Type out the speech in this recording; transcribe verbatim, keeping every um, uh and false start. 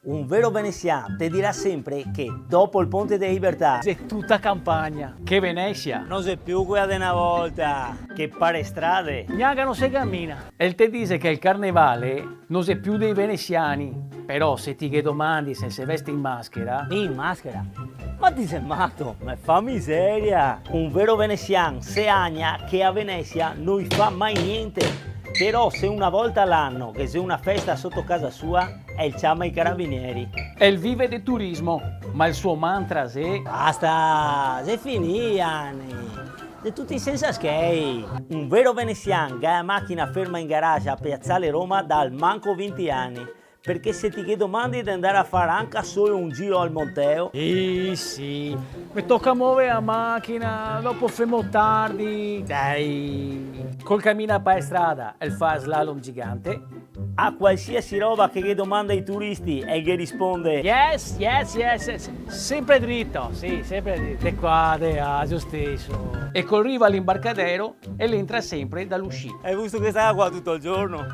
Un vero venesian te dirà sempre che dopo el Ponte de Libertà xe tuta campagna. Che Venesia! No xe più quela de na volta, che par e strade gnanca no se camina. El te dixe che el carnevale no xe più dei venesiani, però se ti ghe domandi se se veste in maschera. In maschera? Ma ti xe mato? Me fa miseria! Un vero venesian se agna che a Venesia no i fa mai gnente, però se una volta a l'ano ghe xe una festa soto casa sua, el ciama i carabinieri. El vive de turismo, ma el suo mantra xe: basta, xe finì i ani. De tuti sensa schei. Un vero venesian ga la machina ferma in garage a Piazzale Roma da almanco vinti ani, parché se ti ghe domandi de andar a far anca solo un giro al Monteo, sì, sì, me toca mover la machina, dopo femo tardi, dai. Col camina pa la strada, el fa slalom gigante. A qualsiasi roba che ghe domanda i turisti, el ghe risponde: yes, yes, yes, yes. Sempre drito, sì, sempre drito. De qua, de là, giustiso. E col riva a l'imbarcadero, el entra sempre da l'uscita. Hai visto che stava qua tutto il giorno?